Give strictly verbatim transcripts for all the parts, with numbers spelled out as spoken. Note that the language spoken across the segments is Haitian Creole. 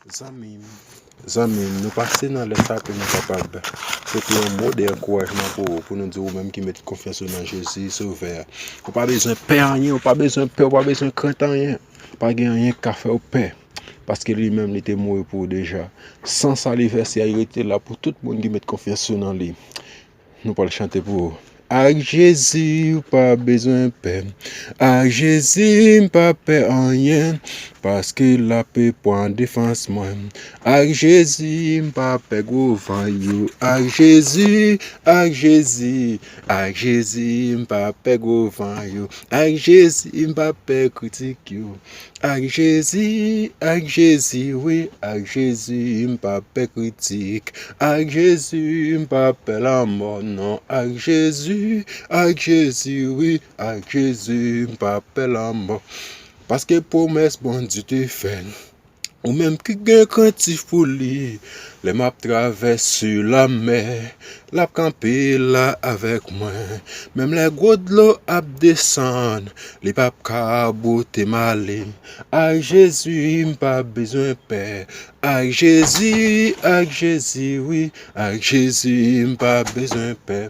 Zanmi m, zanmi m, nou pase nan lè sa pou nou kapab pote yon mo de ankourajman pou ou, pou nou di ou menm ki met konfyans ou nan Jezi Sovè a. Ou pa bezwen pè anyen, ou pa bezwen pè, ou pa bezwen krent anyen. Pa gen anyen k ka fè w pè, paske li menm li te mouri pou ou deja. San sa li vèse a, li rete la pou tout moun ki met konfyans yo nan li. Nou pral chante pou ou. Ak Jezi, ou pa bezwen pè. Ak Jezi, m pa pè anyen, paske l ape pran defans mwen. Ak Jezi, m pa pè gwo van yo. Ak Jezi, ak Jezi, ak Jezi, m pa pè gwo van yo. Ak Jezi, m pa pè kritik yo. Ak Jezi, ak Jezi, wi, ak Jezi, m pa pè kritik. Ak Jezi, m pa pè lanmò, non. Ak Jezi, ak Jezi, wi, ak Jezi, m pa pè lanmò. Paske pwomès Bondye te fè. Ou menm ki gen krentif pou li, lè m ap travèse lamè, l ap kanpe la avèk mwen. Menm lè gwo dlo ap desann, li p ap ka bote m ale. Ak Jezi, m pa bezwen pè. Ak Jezi, ak Jezi, wi, ak Jezi, m pa bezwen pè.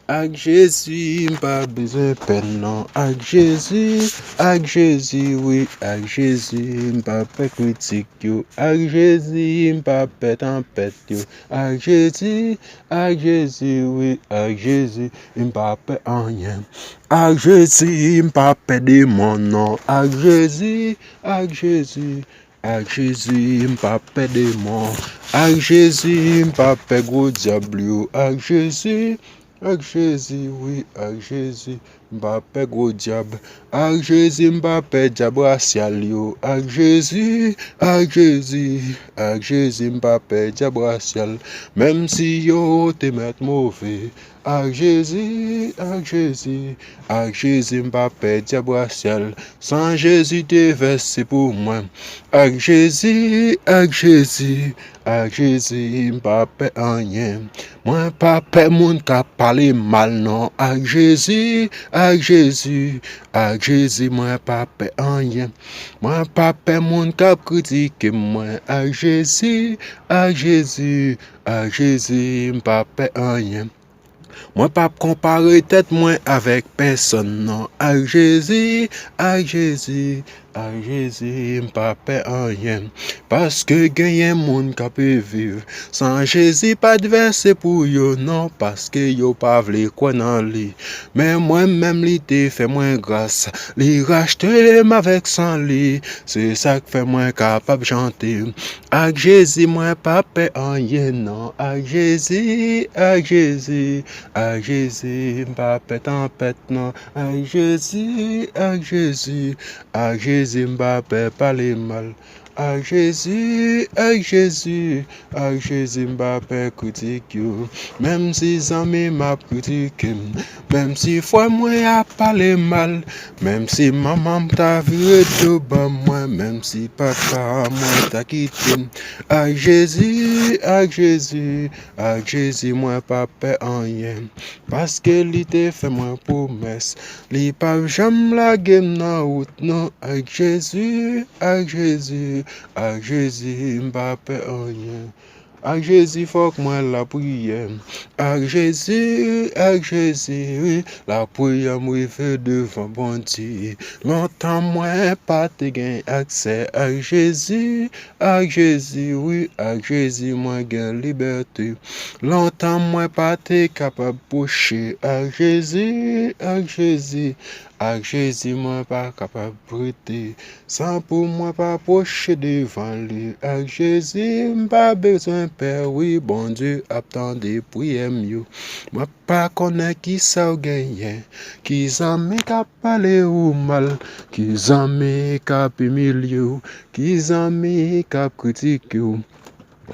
Ak Jezi, m pa bezwen pè non. Ak Jezi, ak Jezi, wi, ak Jezi, m pa pè kritik yo. Ak Jezi, m pa pè tanpèt yo. Ak Jezi, ak Jezi, wi, ak Jezi, m pa pè anyen. Ak Jezi, m pa pè demon non. Ak Jezi, ak Jezi, ak Jezi, m pa pè demon. Ak Jezi, m pa pè gwo dyab yo. Ak Jezi, ak Jezi, wi, ak Jezi, m pa pè gwo dyab. Ak Jezi, m pa pè dyab rasyal yo. Ak Jezi, ak Jezi, ak Jezi, m pa pè dyab rasyal. Menm si yo te mèt move. Ak Jezi, ak Jezi, ak Jezi, m pa pè dyab rasyal. San Jezi te vèse pou mwen. Ak Jezi, ak Jezi, ak Jezi, m pa pè anyen. Mwen pa pè moun k ap pale mal non. Ak Jezi, ak Jezi, ak Jezi, mwen pa pè anyen. Mwen pa pè moun k ap kritike mwen. Ak Jezi, ak Jezi, ak Jezi, m pa pè anyen. Mwen p ap konpare tèt mwen avèk pèsonn non. Ak Jezi, ak Jezi, ak Jezi, m pa pè anyen. Paske genyen moun k ap viv san Jezi pa t vèse pou yo non. Paske yo pa vle kwè nan li. Men mwen menm li te fè mwen gras. Li rachte m avèk san li. Se sa k fè mwen kapab chante. Ak Jezi mwen pa pè anyen non. Ak Jezi, ak Jezi, ak Jezi, m pa pè tanpèt non. Ak Jezi, ak Jezi, ak Jezi, m pa pè pale mal. Ak Jezi, ak Jezi, ak Jezi, m pa pè kritik yo. Menm si zanmi m ap kritike m, menm si frè mwen ap pale mal, menm si manman m ta vire do ban mwen, menm si papa mwen ta kite m. Ak Jezi, ak Jezi, ak Jezi, mwen pa pè anyen. Paske li te fè mwen pwomès. Li p ap janm lage m nan wout non. Ak Jezi, ak Jezi, ak Jezi, m pa pè anyen. Ak Jezi, fòk mwen lapriyè. Ak Jezi, ak Jezi, wi, lapriyè m rive devan Bondye. Lontan mwen pa te gen aksè ak Jezi, ak Jezi, wi, ak Jezi, mwen gen libète. Lontan mwen pa te kapab pwoche ak Jezi, ak Jezi, ak Jezi, mwen pa kapab rete. San pou mwen pa pwoche devan li. Ak Jezi, m pa bezwen pè, wi, Bondye ap tande priyè m yo. Mwen pa konnen kisa w genyen, ki zanmi k ap pale ou mal, ki zanmi k ap imilye w, ki zanmi k ap kritike w.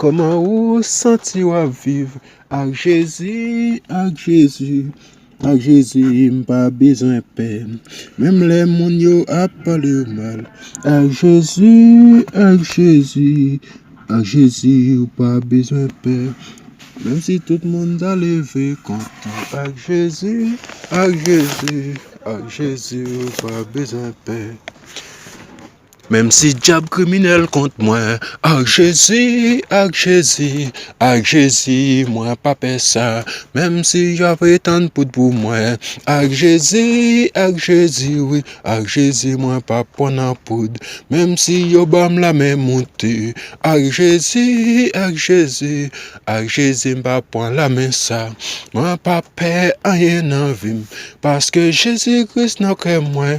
Kòman ou santi w ap viv ak Jezi, ak Jezi, ak Jezi, m pa bezwen pè. Menm lè moun yo ap pale mal. Ak Jezi, ak Jezi, ak Jezi, ou pa bezwen pè. Menm si tout moun ta leve kont ou. Ak Jezi, ak Jezi, ak Jezi, ou pa bezwen pè. Menm si dyab kriminèl kont mwen, ak Jezi, ak Jezi, ak Jezi, mwen pa pè sa. Menm si y ap etann poud pou mwen, ak Jezi, ak Jezi, wi, ak Jezi, mwen p ap pran nan poud. Menm si yo ban m lamen moute, ak Jezi, ak Jezi, ak Jezi, m p ap pran lamen sa. Mwen pa pè anyen nan vi m, paske Jezi Kris nan kè mwen,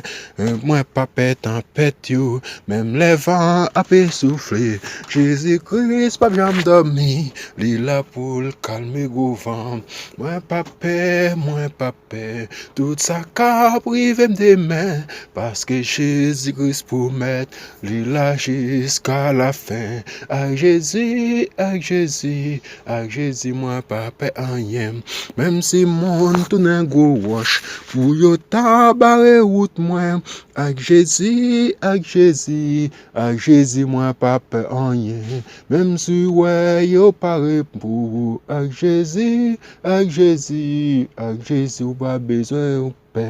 mwen pa pè tanpèt yo. Menm lè van an ap soufle, Jezi Kris p ap janm dòmi. Li la pou l kalme gwo van. Mwen pa pè, mwen pa pè. Tout sa k ap rive m demen, paske Jezi Kris pwomèt li la jiska lafen. Ak Jezi, ak Jezi, ak Jezi, mwen pa pè anyen. Menm si moun tounen gwo wòch pou yo ta bare wout mwen, ak Jezi, ak Jezi, ak Jezi, mwen pa pè anyen. Menm si w wè yo pare pou ou, ak Jezi, ak Jezi, ak Jezi, ou pa bezwen pè.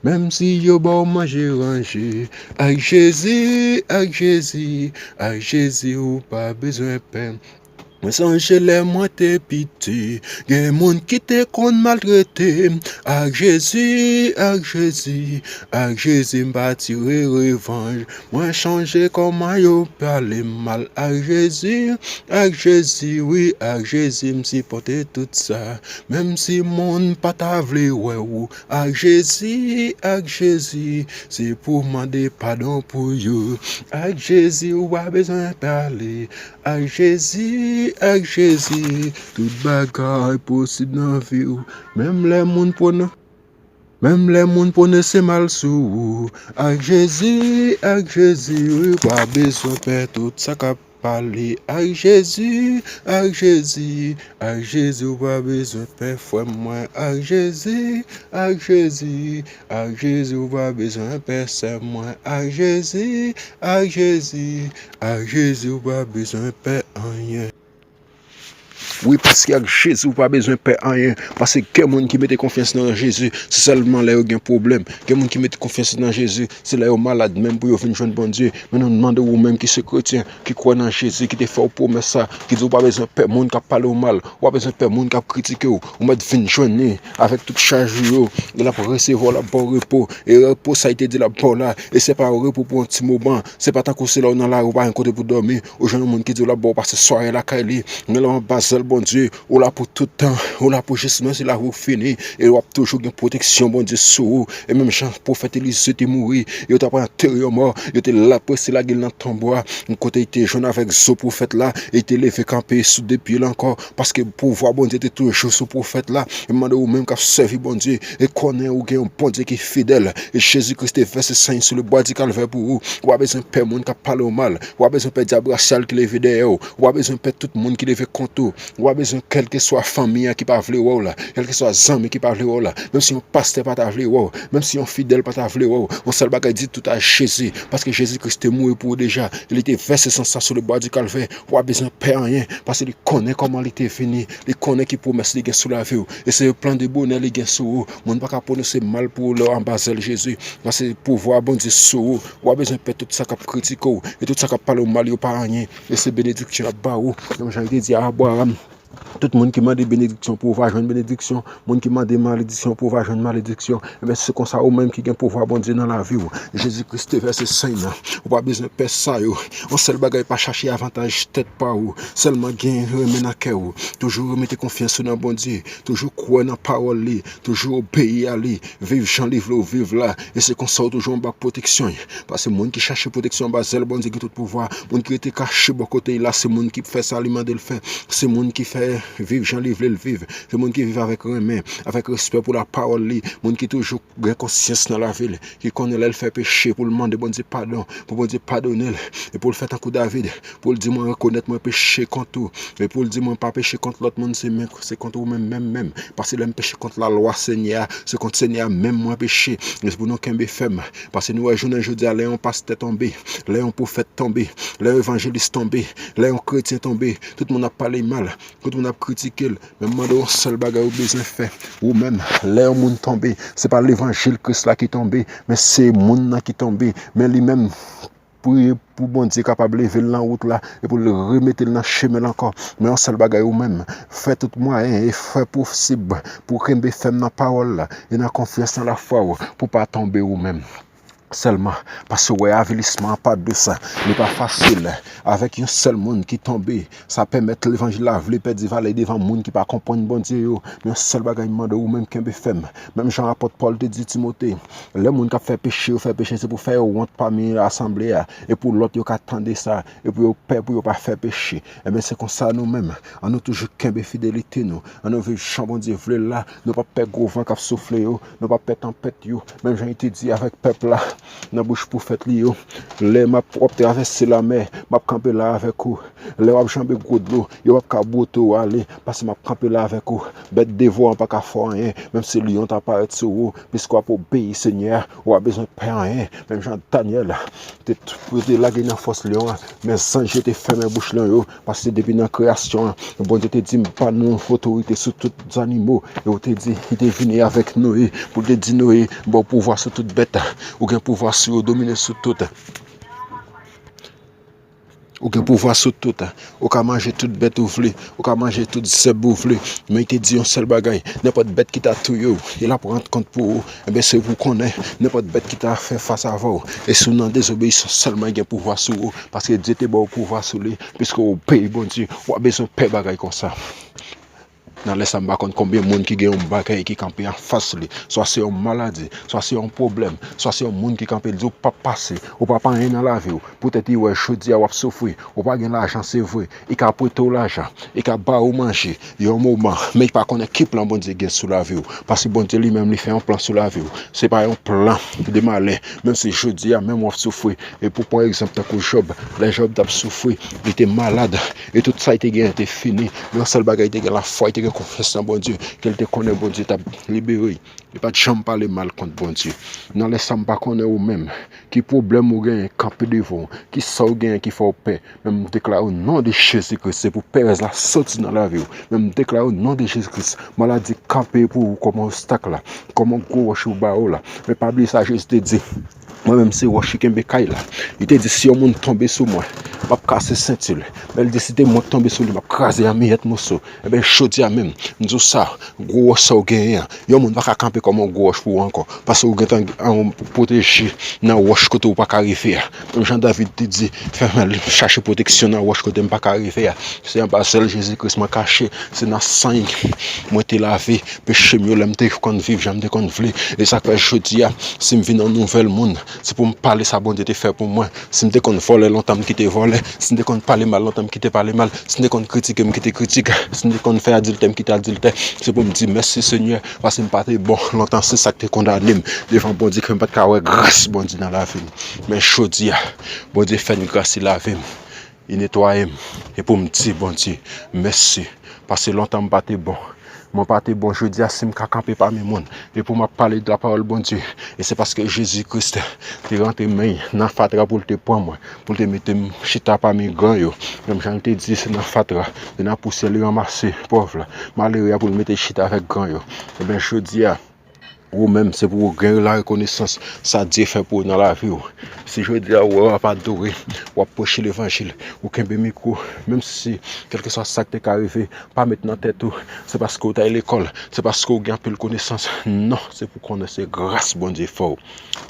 Menm si yo ba w manje ranje, ak Jezi, ak Jezi, ak Jezi, ou pa bezwen pè. Mwen sonje lè mwen te piti, gen moun ki te konn maltrete m. Ak Jezi, ak Jezi, ak Jezi, m pa tire revanj. Mwen sonje kòman yo pale m mal. Ak Jezi, ak Jezi, wi, ak Jezi, m sipòte tout sa. Menm si moun pa ta vle wè ou. Ak Jezi, ak Jezi, se pou mande padon pou yo. Ak Jezi, ou pa bezwen pale. Ak Jezi, ak Jezi, tout bagay posib nan vi w. Menm lè moun pwone, menm lè moun pwononse mal sou ou. Ak Jezi, ak Jezi, wi, pa bezwen pè tout sa k ap pale. Ak Jezi, ak Jezi, ak Jezi, ou pa bezwen pè, frè mwen. Ak Jezi, ak Jezi, ak Jezi, ou pa bezwen pè, sè mwen. Ak Jezi, ak Jezi, ak Jezi, ou pa bezwen pè anyen. Wi, paske ak Jezi, ou pa bezwen pè anyen. Paske gen moun ki mete konfyans nan Jezi, se sèlman lè yo gen pwoblèm. Gen moun ki mete konfyans nan Jezi, se lè yo malad menm pou yo vin jwenn Bondye. Men nou mande ou menm ki se kretyen, ki kwè nan Jezi, ki te fè w pwomès sa, ki di w pa bezwen pè moun k ap pale w mal, ou pa bezwen pè moun k ap kritike w. Ou mèt vin jwenn li avèk tout chaj ou yo. E l ap resevwa w, l ap ba w repo. E repo sa li te di l ap ba w la, e se pa yon repo pou yon ti moman. Se pa tankou se lè w nan lari, ou pa gen kote pou dòmi. Ou jwenn yon moun ki di w l ap ba w pase sware lakay li. Men lè w anba zèl Bondye, ou la pou tout tan. Ou la pou jis menm si lavi w fini. E w ap toujou gen pwoteksyon Bondye sou ou. E menm jan pwofèt Elize te mouri, yo t ap antere yon mò, yo te la prese lage l nan tonbo a. Kote li te jwenn avèk zo pwofèt la, e li te leve kanpe sou de pye l ankò. Paske pouvwa Bondye te toujou sou pwofèt la. E m mande ou menm k ap sèvi Bondye, e konnen ou gen yon Bondye ki fidèl. E Jezi Kris te vèse san l sou le bwa di Kalvè pou ou. Ou pa bezwen pè moun k ap pale w mal. Ou pa bezwen pè dyab rasyal ki leve dèyè w. Ou pa bezwen pè tout moun ki leve kont ou. Ou pa bezwen kèlkeswa fanmi an ki pa vle wè w la. Kèlkeswa zanmi ki pa vle wè w la. Menm si yon pastè pa ta vle wè w. Menm si yon fidèl pa ta vle wè w. Yon sèl bagay, di tout a Jezi. Paske Jezi Kris te mouri pou ou deja. E li te vèse san sa sou le bwa di Kalvè. Ou pa bezwen pè anyen. Paske li konnen kòman li te vini. Li konnen ki pwomès li gen sou lavi w. E se plan de bonè li gen sou ou. Moun pa ka pwononse mal pou ou lè w anba zèl Jezi. Paske pouvwa Bondye sou ou. Ou pa bezwen pè tout sa k ap kritike w. E tout sa k ap pale w mal yo pa anyen. E se benediksyon y ap ba ou. Menm jan li te di a Abraram, tout moun ki mande benediksyon pou ou va jwenn benediksyon. Moun ki mande malediksyon pou ou va jwenn malediksyon. Ebyen, se konsa ou menm ki gen pouvwa Bondye nan lavi w. Jezi Kris te vèse san l nan. Ou pa bezwen pè sa yo. Yon sèl bagay, pa chache avantaj tèt pa ou. Sèlman gen renmen nan kè ou. Toujou remete konfyans ou nan Bondye. Toujou kwè nan pawòl li. Toujou obeyi a li. Viv jan li vle w viv la. E se konsa ou toujou anba pwoteksyon l. Paske moun ki chache pwoteksyon anba zèl Bondye ki tout pouvwa, moun ki rete kache bò kote l la, se moun ki fè sa li mande l fè. Se moun ki fè viv jan li vle l viv. Se moun ki viv avèk renmen, avèk respè pou lapawòl li. Moun ki toujou gen konsyans nan lavi l, ki konnen lè l fè peche pou l mande Bondye padon, pou Bondye padone l, e pou l fè tankou David, pou l di, "Mwen rekonèt mwen peche kont ou," e pou l di, "Mwen pa peche kont lòt moun, se men, se kont ou menm, menm, menm. Paske lè m peche kont lalwa Senyè a, se kont Senyè a menm mwen peche." E se pou nou kenbe fèm. Paske nou wè jounen jodi a, lè yon pastè tonbe, lè yon pwofèt tonbe, lè yon evanjelis tonbe, lè yon kretyen tonbe, tout moun ap pale mal, tout moun ap kritike l. Men m mande w yon sèl bagay ou bezwen fè. Ou menm, lè yon moun tonbe, se pa levanjil Kris la ki tonbe, men se moun nan ki tonbe. Men li menm, priye pou Bondye kapab leve l nan wout la e pou l remete l nan chemen l ankò. Men yon sèl bagay ou menm, fè tout mwayen e fè posib pou kenbe fèm nan pawòl la e nan konfyans nan lafwa w pou pa tonbe ou menm. Sèlman, paske w wè avilisman an pa dous, li pa fasil. Avèk yon sèl moun ki tonbe, sa pèmèt levanjil la vle pèdi valè devan moun ki pa konprann Bondye yo. Men yon sèl bagay m mande w, ou menm kenbe fèm. Menm jan apot Pòl te di Timote, lè moun k ap fè peche yo fè peche, se pou fè yo wont pami asanble a, e pou lòt yo ka tande sa, e pou yo pè pou yo pa fè peche. Ebyen, se konsa nou menm, an nou toujou kenbe fidelite nou, an nou viv jan Bondye vle l la, nou p ap pè gwo van k ap soufle yo, nou p ap pè tanpèt yo, menm jan li te di avèk pèp la, nan bouch pwofèt li yo, lè m ap, w ap travèse lamè, m ap kanpe la avèk ou. Lè w ap janbe gwo dlo, yo p ap ka bwote w ale, paske m ap kanpe la avèk ou. Bèt devoran pa ka fè w anyen, menm si lyon ta parèt sou ou, piske w ap obeyi Senyè a, ou pa bezwen pè anyen. Menm jan Danyèl te, te lage nan fòs lyon an, men zanj yo te fèmen bouch lyon yo, paske depi nan kreyasyon an, Bondye te di m ba nou otorite sou tout zannimo, e ou te di, li te vini avèk Noye, pou l te di Noye, m ba w pouvwa sou tout bèt, ou gen pouvwa sou yo, domine sou tout. Ou gen pouvwa sou tout. Ou ka manje tout bèt ou vle. Ou ka manje tout zèb ou vle. Men li te di yon sèl bagay. Nenpòt bèt ki ta touye w, e l ap rann kont pou ou. Ebyen, se pou w konnen, nenpòt bèt ki ta fè fas avè w, e si w nan dezobeyisans sèlman, li gen pouvwa sou ou. Paske Dye te ba w pouvwa sou li. Piske w obeyi Bondye, w pa bezwen pè bagay konsa. Nan lè sa, m pa konn konbyen moun ki gen yon bagay ki kanpe anfas li. Swa se yon maladi, swa se yon pwoblèm, swa se yon moun ki kanpe, l di w p ap pase, ou p ap anyen nan lavi w. Poutèt li wè jodi a w ap soufri, ou pa gen lajan, se vre. Li ka prete w lajan, li ka ba ou manje yon moman, men li pa konnen ki plan Bondye gen sou lavi w. Paske Bondye li menm, li fè yon plan sou lavi w. Se pa yon plan de malè. Menm si jodi a menm w ap soufri, e pou pran egzanp tankou Jòb, lè Jòb t ap soufri, li te malad, e tout sa li te genyen te fini. Men yon sèl bagay, li te gen lafwa, li te gen konfyans nan Bondye, ke l te konnen Bondye t ap libere l. Li pa t janm pale mal kont Bondye. Nan lè sa, m pa konnen ou menm, ki pwoblèm ou genyen kanpe devan w, ki sa w genyen ki fè w pè, men m deklare o non de Jezi Kris, se pou pèrèz la soti nan lavi w. Men m deklare o non de Jezi Kris, maladi kanpe pou ou kòm obstak la, kòm yon gwo wòch yo ba ou la. Men pa bliye sa Jezi te di, mwen menm se wòch ki kenbe kay la. Li te di si yon moun tonbe sou mwen, m ap kase senti l. Men l di si de mwen k tonbe sou li, m ap kraze an miyèt moso. Ebyen, jodi a menm, m di w sa, gwo wòch sa w genyen an, yon moun pa ka kanpe kòm yon gwo wòch pou ou ankò. Paske ou gentan pwoteje nan wòch kote ou pa ka rive a. Menm jan David te di, fè mwen chache pwoteksyon nan wòch kote m pa ka rive a. Se anba zèl Jezi Kris mwen kache, se nan san l mwen te lave peche m yo lè m te konn viv jan m te konn vle. E sa k fè jodi a, si m vin yon nouvèl moun, se pou m pale sa Bondye te fè pou mwen. Si m te konn vòlè lontan, m kite vòlè. Si m te konn pale mal lontan, m kite pale mal. Si m te konn kritike, m kite kritike. Si m te konn fè adiltè, m kite adiltè. Se pou m di mèsi Senyè, paske m pa te bon lontan, se sa k te kondane m devan Bondye, ke m pa t ka wè gras Bondye nan lavi m. Men jodi a, Bondye fè n gras, li lave m, li netwaye m. E pou m di Bondye mèsi, paske lontan m pa te bon. Mwen pa te bon, jodi a, si m ka kanpe pami moun, e pou m ap pale de lapawòl Bondye, e se paske Jezi Kris te rantre men l nan fatra pou l te pran mwen, pou l te mete m chita pami gran yo. Menm jan l te di, se nan fatra, se nan pousyè li ranmase pòv la, malere a, pou l mete chita avèk gran yo. Ebyen, jodi a, ou menm, se pou ou gen la rekonesans sa Dye fè pou ou nan lavi w. Si jodi a ou wè w ap adore, w ap preche levanjil, ou kenbe mikwo, menm si kèlkeswa sa k te ka rive, pa met nan tèt ou se paske w t al lekòl, se paske w gen anpil konesans. Non, se pou konnen se gras Bondye fè w.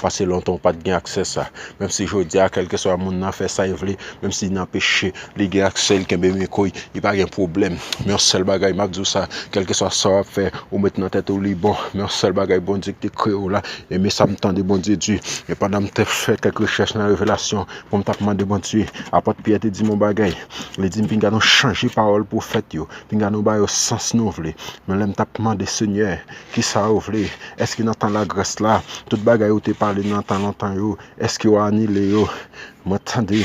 Paske lontan w pa t gen aksè sa. Menm si jodi a, kèlkeswa moun nan fè sa l vle, menm si nan peche, li gen aksè, li kenbe mikwo, li pa gen pwoblèm. Men yon sèl bagay, m ap di w sa, kèlkeswa sa w ap fè, ou met nan tèt ou li bon. Men yon sèl bagay, Bondye ki te kreye w la. E men sa m tande Bondye di. E pandan m te fè kèk rechèch nan Revelasyon, pou m t ap mande Bondye, apot Pyè te di m yon bagay. Li di m, pinga nou chanje pawòl pwofèt yo. Pinga nou ba yo sans nou vle. Men lè m t ap mande Senyè, kisa w vle? Èske nan tan lagras la, tout bagay ou te pale nan tan lontan yo, èske w anile yo? Mwen tande,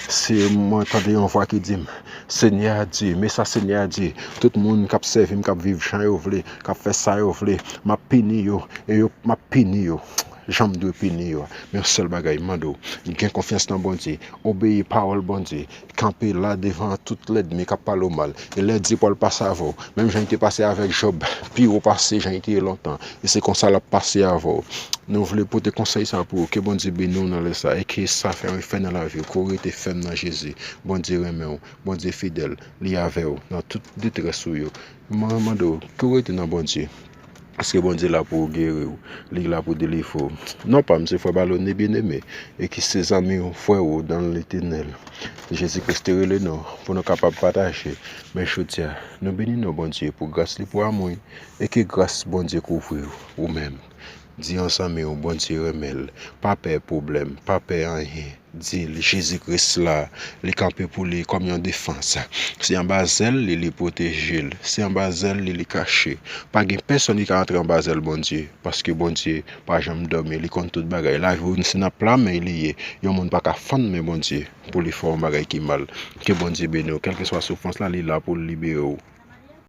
se, mwen tande yon vwa ki di m, Senyè a di, men sa Senyè a di, tout moun k ap sèvi m, k ap viv jan yo vle, k ap fè sa yo vle, m ap pini yo, e yo, m ap pini yo. jan m dwe pini yo a. Men yon sèl bagay, m mande w, gen konfyans nan Bondye, obeyi pawòl Bondye, kanpe la devan tout lènmi k ap pale w mal. E lè Dye pral pase avè w, menm jan li te pase avèk Jòb, pi wo pase jan li te ye lontan. E se konsa l ap pase avè w. Nou vle pote konsèy sa pou ou, ke Bondye beni w nan lè sa, e ke sa fè yon efè nan lavi w, ke w rete fèm nan Jezi. Bondye renmen w, Bondye fidèl, li avè w nan tout detrès ou yo. Mwen mande w, ke w rete nan Bondye. Paske Bondye la pou geri w, li la pou delivre w. Non pa m se frè Balone Byeneme, e ki se zanmi w, frè w nan Letènèl. Jezi Kris te rele nou pou nou kapab pataje. Men jodi a, nou beni non Bondye pou gras li, pou amou li, e ke gras Bondye kouvri w, ou menm. Di yon zanmi w Bondye renmen l. Pa pè pwoblèm, pa pè anyen. Di l Jezi Kris la, li kanpe pou li kòm yon defans. Se anba zèl li, li pwoteje l. Se anba zèl li, li kache. Pa gen pèsonn ki ka antre anba zèl Bondye, paske Bondye pa janm dòmi, li konn tout bagay. Lavi w se nan pla men li ye. Yon moun pa ka fann men Bondye pou li fè yon bagay ki mal. Ke Bondye beni w, kèlkeswa soufrans la, li la pou l libere w.